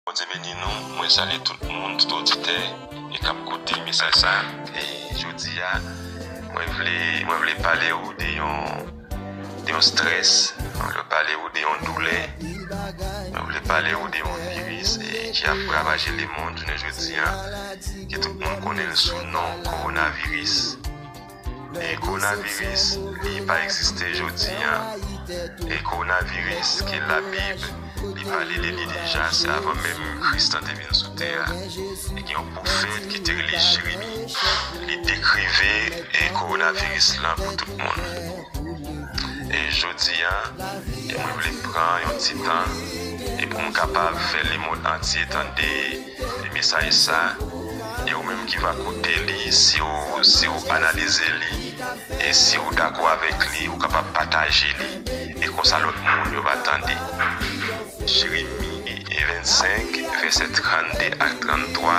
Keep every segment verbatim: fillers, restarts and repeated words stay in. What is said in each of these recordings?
Bondye beni nou, mwen salye tout moun, tout oditè e k ap koute mesaj sa. E jodi a, mwen vle, mwen vle pale ou de yon, de yon strès, mwen vle pale ou de yon doulè, mwen vle pale ou de yon viris e ki ap ravaje lemonn jounen jodi a, ke tout moun konnen l sou non kowonaviris. E kowonaviris, li pa egziste jodi a. E kowonaviris ke Labib, li pale de li deja, se avan menm Kris lan te vin sou tè a. E gen yon pwofèt ki te rele Jeremi, li dekrive e kowonaviris lan pou tout moun. E jodi a, e mwen vle pran yon ti tan e pou m kapab fè lemonn antye tande e mesaj sa, e ou menm ki va koute li, si w, si w analize li, e si w dakò avèk li, ou kapab pataje li, e konsa lòt moun yo va tande. Jeremi vennsenk, vèsè trannde ak tranntwa,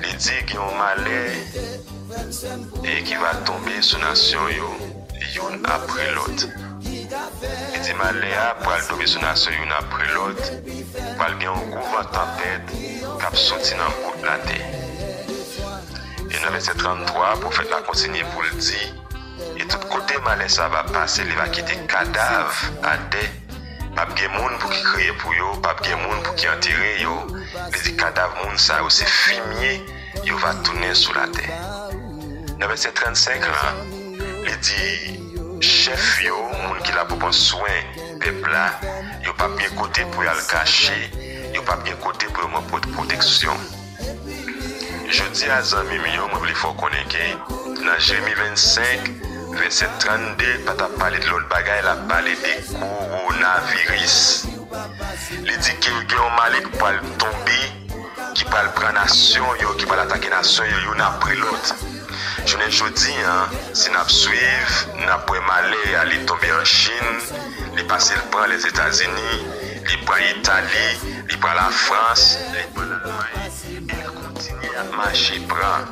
li di gen yon malè e ki va tonbe sou nasyon yo, youn apre lòt. Li di malè a pral tonbe sou nasyon youn apre lòt, pral gen yon gwo van tanpèt k ap soti nan bout latè. E nan vèsè tranntwa, pwofèt la kontinye pou l di, e tout kote malè sa va pase, li va kite kadav atè. P ap gen moun pou ki kriye pou yo, p ap gen moun pou ki antere yo. Li di kadav moun sa yo se fimye yo va tounen sou latè. Nan vèsè trannsenk lan, li di, chèf yo, moun ki la pou pran swen pèp la, yo p ap gen kote pou y al kache, yo p ap gen kote pou yo pran pwoteksyon. Jodi a, zanmi m yo, mwen vle fè w konnen ke nan Jeremi vennsenk, vèsè trannde, pa t ap pale de lòt bagay, l ap pale de kowonaviris. Li di ke gen yon malè ki pral tonbe, ki pral pran nasyon yo, ki pral atake nasyon yo, youn apre lòt. Jounen jodi a, si n ap swiv, n ap wè malè a, li tonbe an Chin, li pase l pran Lèzetazini, li pran Itali, li pran Lafrans, li pran Lalmay, e l kontinye ap mache pran.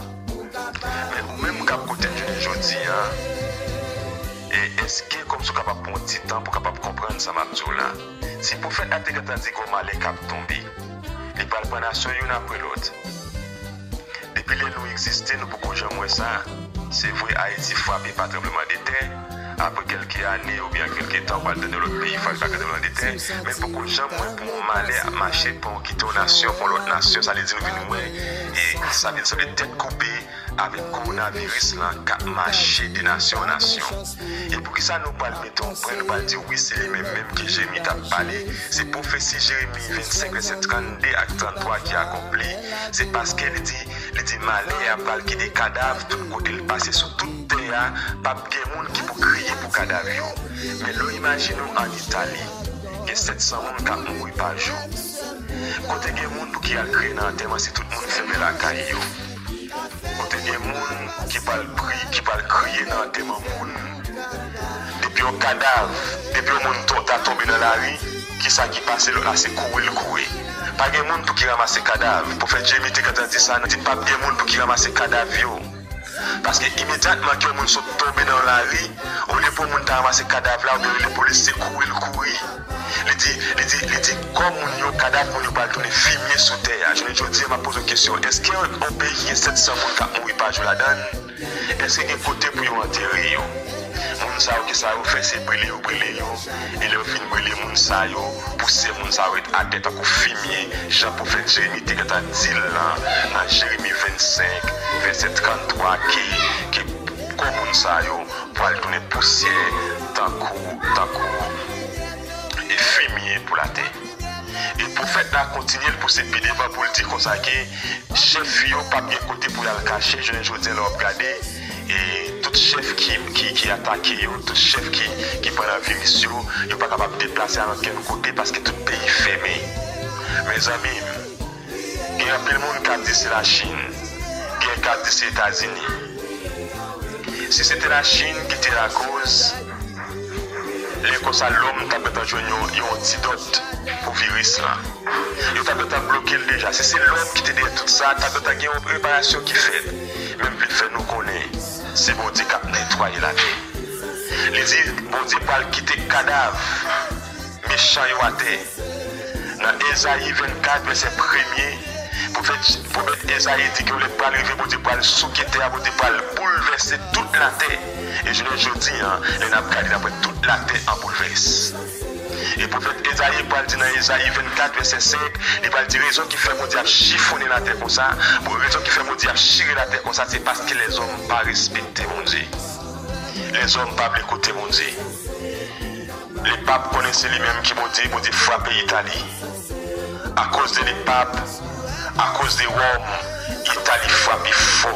Men ou menm k ap koute m jounen jodi a, e èske kòmsi w kapab pran yon ti tan pou w kapab konprann sa m ap di w la? Si pwofèt la te gentan di gen yon malè k ap tonbe, li pral pran nasyon youn apre lòt. Depi lè nou egziste, nou poko janm wè sa. Se vre, Ayiti frape pa tranblemanntè, apre kèlke ane oubyen kèlke tan, ou pral tande lòt peyi frape pa tranblemanntè, men poko janm wè pou yon malè ap mache, pou kite yon nasyon, pou yon lòt nasyon, sa vle di nou vin wè, e sa vin sanble tèt koupe avèk kowonaviris lan k ap mache de nasyon an nasyon. E poukisa nou pral mete yon pwen, nou pral di wi, se li menm menm ke Jeremi t ap pale? Se pwofesi Jeremi vennsenk, vèsè trannde ak tranntwa ki akonpli. Se paske li di, li di malè a pral kite kadav tout kote l pase sou tout tè a, p ap gen moun ki pou kriye pou kadav yo. Men lè w imajine w ann Itali, gen sèt san moun k ap mouri pa jou. Kote gen moun pou ki al kriye nan antèman si tout moun fèmen lakay yo? Kote gen moun ki pral pri, ki pral kriye nan antèman moun? Depi yon kadav, depi yon moun to-, ta tonbe nan lari, kisa ki pase lòt la se kouri l kouri. Pa gen moun pou ki ranmase kadav. Pwofèt Jeremi te gentan di sa, li di p ap gen moun pou ki ranmase kadav yo. Paske imedyatman ke yon moun sot tonbe nan lari, olye pou yon moun ta ranmase kadav la oubyen rele polis, se kouri l kouri. Li di, li di, li di kò moun yo, kadav moun yo pral tounen fimye sou tè a. Jounen jodi a, m ap poze w kesyon, èske yon, yon peyi ki gen sèt san moun k ap mouri pa jou ladan l, èske gen kote pou yo antere yo? Moun sa yo, kisa yo fè? Se brile yo brile yo. E lè yo fin brile moun sa yo, pouse moun sa yo ret atè tankou fimye, jan pwofèt Jeremi te gentan di l lan, nan Jeremi vennsenk, vèsè tranntwa, ke, ke kò moun sa yo pral tounen pousyè tankou, tankou, e fimye pou latè. E pwofèt la kontinye l pouse pi devan pou l di konsa ke chèf yo p ap gen kote pou y al kache. Jounen jodi a, lè w ap gade, e tout chèf ki, ki, ki atake yo, tout chèf ki, ki pran nan viris yo, yo pa kapab deplase al ankenn kote paske tout peyi fèmen. Mezanmi, gen anpil moun k ap di se Lachin, gen k ap di se Etazini. Si se te Lachin ki te lakoz, lè konsa lòm t ap gentan jwenn yon, yon antidòt pou viris lan. Yo t ap gentan bloke l deja. Si se lòm ki te dèyè tout sa, t ap gentan gen yon reparasyon ki fèt. Men m vle fè nou konnen, se Bondye k ap netwaye latè. Li di, Bondye pral kite kadav mechan yo atè. Nan Ezayi vennkat, vèsè premye, pwofèt, pwofèt Ezayi di ke yon lè k pral rive, Bondye pral souke tè a, Bondye pral boulvèse tout latè. E jounen jodi an, lè n ap gade, n ap wè tout latè an boulvès. E pwofèt Ezayi pral di nan Ezayi vennkat, vèsè senk, li pral di rezon ki fè Bondye ap chifonnen latè konsa, bon, rezon ki fè Bondye ap chire latè konsa, se paske lèzòm pa respekte Bondye. Lèzòm pa vle koute Bondye. Lepap konnen se li menm ki Bondye, Bondye frape Itali. Akoz de lepap, akoz de Wòm, Itali frape fò.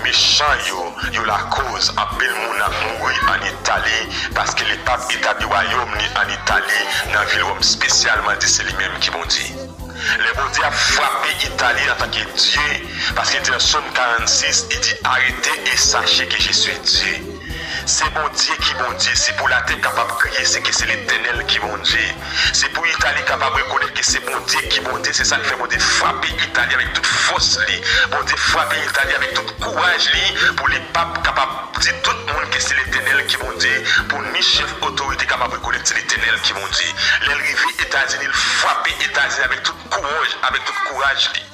Mechan yo, yo lakoz anpil moun ap mouri ann Itali, paske lepap etabli wayòm li ann Itali, nan vil Wòm, espesyalman di se li menm ki Bondye. Lè Bondye ap frape Itali antanke Dye, paske li di nan Sòm karannsis, li di, arrêtez et sachez que je suis Dieu. Se Bondye ki Bondye, se pou latè kapab kriye, se ke se Letènèl ki Bondye. Se pou Itali kapab rekonèt ke se Bondye ki Bondye, se sa k fè Bondye frape Itali avèk tout fòs li. Bondye frape Itali avèk tout kouraj li, pou lepap kapab di tout moun ke se Letènèl ki Bondye, pou ni chèf otorite kapab rekonèt se Letènèl ki Bondye. Lè l rive Etazini, l frape Etazini avèk tout kouraj, avèk tout kouraj li.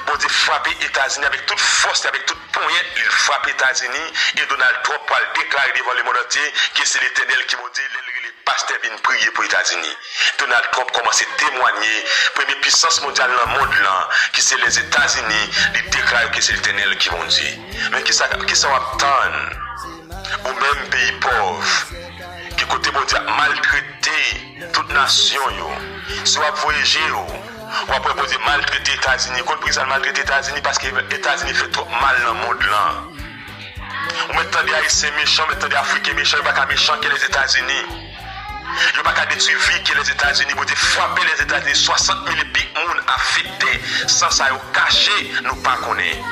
Bondye frape Etazini avèk tout fòs li, avèk tout ponyèt li, l frape Etazini, e Donald Trump pral deklare devan lemonn antye ke se Letènèl ki Bondye, lè l rele pastè vin priye pou Etazini. Donald Trump kòmanse temwanye premye pisans mondyal nan mond lan, ki se Lèzetazini, li deklare ke se Letènèl ki Bondye. Men kisa, kisa w ap tann? Ou menm peyi pòv, ki kote Bondye ap maltrete tout nasyon yo. Si w ap voye je w, w ap wè Bondye maltrete Etazini. Konn poukisa l maltrete Etazini? Paske Etazini fè twòp mal nan mond lan. Ou mèt tande Ayisyen mechan, ou mèt tande Afriken mechan, yo pa ka mechan ke Lèzetazini. Yo pa ka detwi vi ke Lèzetazini. Bondye frape Lèzetazini, swasant mil epi moun afekte. San sa yo kache, nou pa konnen.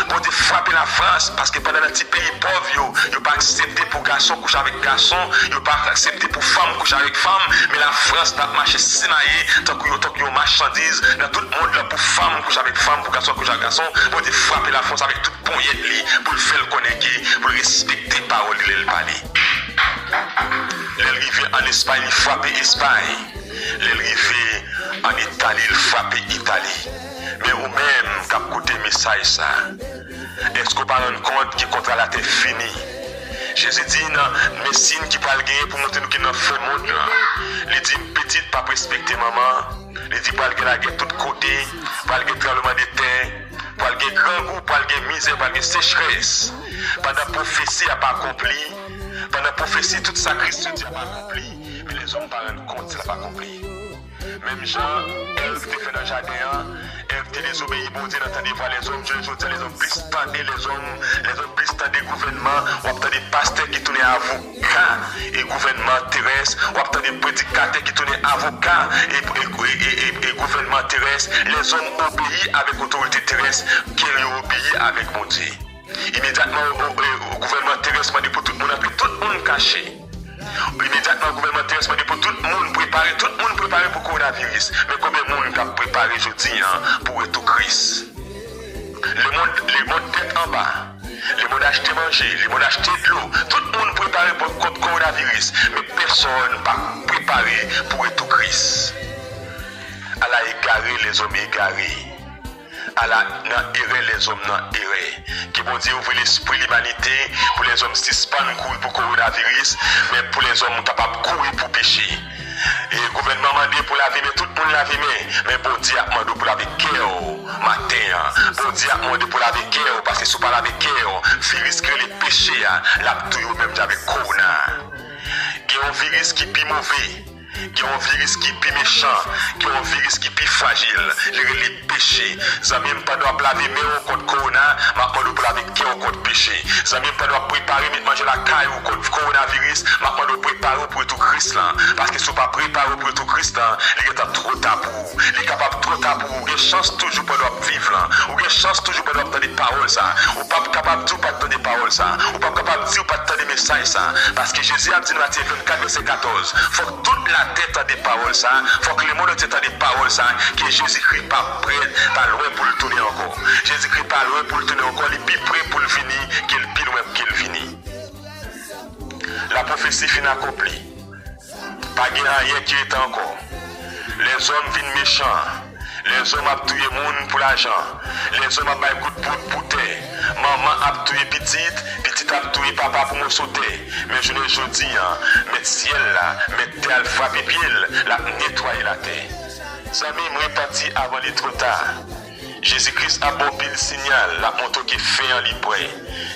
Bondye frape Lafrans, paske pandan nan ti peyi pòv yo, yo pa aksepte pou gason kouche avèk gason, yo pa aksepte pou fanm kouche avèk fanm, men Lafrans t ap mache simaye tankou yo, tankou yon machandiz nan tout mond lan, pou fanm kouche avèk fanm, pou gason kouche avèk gason. Bondye frape Lafrans avèk tout ponyèt li, pou l fè l konnen ke pou l respekte pawòl li lè l pale. Lè l rive ann Espay, li frape Espay. Lè l rive ann Itali, l frape Itali. Men ou menm k ap koute mesaj sa, èske w pa rann kont ke kontra latè fini? Jezi di nan, men siy ki pral genyen pou montre nou ke nan fen mond lan. Li di, pitit p ap respekte manman. Li di pral gen lagè tout kote, pral gen tranblemanntè, pral gen grangou, pral gen mizè, pral gen sechrès. Pandan pwofesi ap akonpli, pandan pwofesi tout sa Kris te di ap akonpli, men lèzòm pa rann kont l ap akonpli. Menm jan Èv te fè nan jaden an, Èv te dezobeyi Bondye nan tande vwa lèzòm. Jounen jodi a, lèzòm plis tande lèzòm, lèzòm plis tande gouvènman. W ap tande pastè ki tounen avoka e gouvènman terès. W ap tande predikatè ki tounen avoka e, e, e, e, e, e gouvènman terès. Lèzòm obeyi avèk otorite terès ke yo obeyi avèk Bondye. Imedyatman, o, o, e, gouvènman terès mande pou tout moun antre, tout moun kache. Imedyatman, gouvènman terès mande pou tout moun prepare, tout moun prepare pou kowonaviris. Men konbyen moun k ap prepare jodi a pou retou Kris? Lemonn, lemonn tèt anba. Lemonn achte manje, lemonn achte dlo. Tout moun prepare pou, kont kowonaviris, men pèsonn pa prepare pou retou Kris. Ala egare lèzòm egare. Ala nan erè lèzòm nan erè. Ke Bondye ouvri lespri limanite pou lèzòm sispann kouri pou kowonaviris, men pou lèzòm kapab kouri pou peche. E gouvènman mande pou lave men, tout moun lave men, men Bondye ap mande w pou lave kè w maten an. Bondye ap mande pou lave kè w, paske si w pa lave kè w, viris ki rele peche a, l ap touye w menm jan avèk kowona. Gen yon viris ki pi move, gen yon viris ki pi mechan, gen yon viris ki pi frajil, li rele peche. Zanmi m, pandan w ap lave men w kont kowona, m ap mande w pou lave kè w kont peche. Zanmi m, pandan w ap prepare met manje lakay ou kont kowonaviris, m ap mande w prepare w pou retou Kris lan. Paske si w pa prepare w pou retou Kris lan, li gentan twò ta pou ou. Li kapab twò ta pou ou. Ou gen chans toujou pandan w ap viv lan. Ou gen chans toujou pandan w ap tande pawòl sa. Ou p ap kapab di w pa t tande pawòl sa. Ou p ap kapab di w pa t tande mesaj sa. Paske Jezi ap di nan Matye vennkat, vèsè katòz, fòk tout latè tande pawòl sa, fòk lemonn antye tande pawòl sa, ke Jezikri pa prè, pa lwen pou l tounen ankò. Jezikri pa lwen pou l tounen ankò, li pi pre pou l vini ke l pi lwen ke l vini. Lapwofesi fin akonpli. Pa gen anyen ki rete ankò. Lèzòm vin mechan. Lèzòm ap touye moun pou lajan. Lèzòm ap bay kout poud pou tè. Manman ap touye pitit, pitit ap touye papa pou moso tè. Men jounen jodi a, Mèt syèl la, Mèt tè a, l frape pye l, l ap netwaye latè. Zanmi m, repanti avan li twò ta. Jezi Kris ap ba w pil sinyal, l ap montre w ke fen an li prè.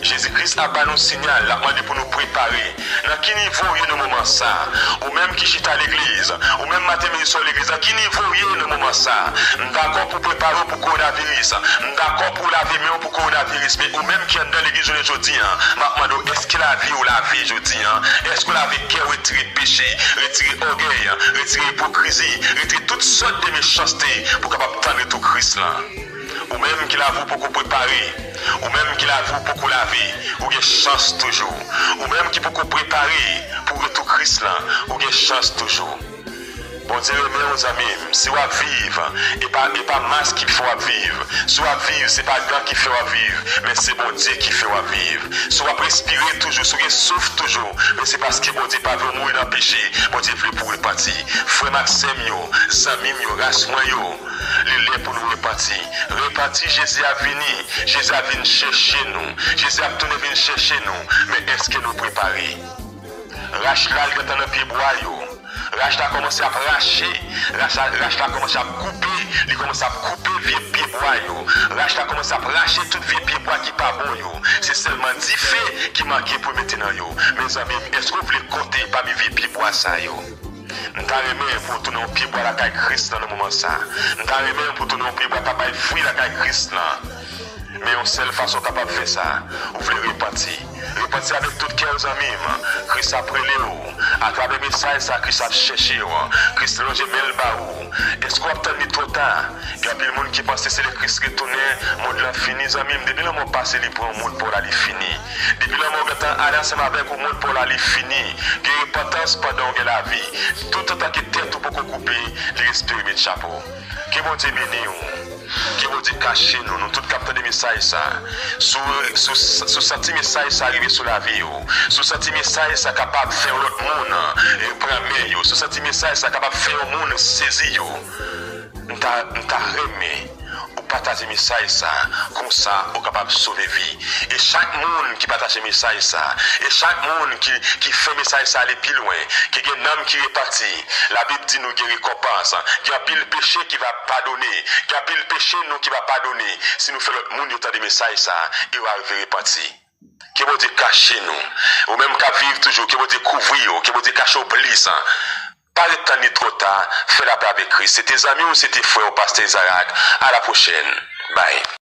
Jezi Kris ap ba nou sinyal, l ap mande pou nou prepare. Nan ki nivo w ye nan moman sa? Ou menm ki chita legliz, ou menm maten, midi, swa legliz, nan ki nivo w ye nan moman sa? M dakò pou prepare w pou kowonaviris. M dakò pou lave men w pou kowonaviris. Men ou menm ki anndan legliz jounen jodi a, m ap mande w, èske lavi w lave jodi a? Èske w lave kè w, retire peche, retire ògèy, retire ipokrizi, retire tout sòt de mechanste pou w kapab tann retou Kris lan? Ou menm ki lavi w poko prepare, ou menm ki lavi w poko lave, ou gen chans toujou. Ou menm ki poko prepare pou retou Kris lan, ou gen chans toujou. Bondye renmen w, zanmi m. Si w ap viv, e pa, e pa mask ki fè w ap viv. Si w ap viv, se pa gan ki fè w ap viv, men se Bondye ki fè w ap viv. Si w ap respire toujou, si w gen souf toujou, men se paske Bondye pa vle w mouri nan peche. Bondye vle pou w repanti. Frè m ak sè m yo, zanmi m yo, ras mwen yo, li lè pou nou repanti. Repanti, Jezi ap vini. Jezi ap vin chèche nou. Jezi ap tounen vin chèche nou. Men èske nou prepare? Rach la, li gentan nan pyebwa yo. Rach la kòmanse ap rache. Rach la, rach la kòmanse ap koupe. Li kòmanse ap koupe vye pyebwa yo. Rach la kòmanse ap rache tout vye pyebwa ki pa bon yo. Se sèlman dife ki manke pou mete nan yo. Mezanmi, èske w vle konte pami vye pyebwa sa yo? M ta renmen pou w tounen yon pyebwa lakay Kris lan nan moman sa. M ta renmen pou w tounen yon pyebwa k ap bay fwi lakay Kris lan. Men yon sèl fason w kapab fè sa, ou vle repanti. Repanti avèk tout kè w, zanmi m. Kris ap rele w. Atravè mesaj sa, Kris ap chèche w. Kris lonje men l ba ou. Èske w ap tann li twò ta? Gen anpil moun ki panse se lè Kris retounen, mond lan fini, zanmi m. Depi lanmò pase, li pran yon moun pa w la, li fini. Depi lanmò gentan ale ansanm avèk ou, mond pa w la, li fini. Gen repantans pandan w gen lavi. Toutotan ke tèt ou poko koupe, li respire, met chapo. Ke Bondye beni w. Ke Bondye kache nou, nou tout k ap tande mesaj sa. Si w, si w, si w santi mesaj sa rive sou lavi w, si w santi mesaj sa kapab fè yon lòt moun, eh, pran men yo, si w santi mesaj sa kapab fè yon moun sezi yo, m ta, m ta renmen ou pataje mesaj sa, konsa ou kapab sove vi. E chak moun ki pataje mesaj sa, e chak moun ki, ki fè mesaj sa ale pi lwen, ke gen nanm ki repanti, Labib di nou gen rekonpans. Gen anpil peche ki va padone. Gen anpil peche nou ki va padone si nou fè lòt moun yo tande mesaj sa e yo arive repanti. Ke Bondye kache nou. Ou menm k ap viv toujou, ke Bondye kouvri w, ke Bondye kache w plis. Pa ret tann li twò ta, fè lapè avèk Kris. Se te zanmi w, se te frè w, Pastè Izarak. A la pwochèn. Bye.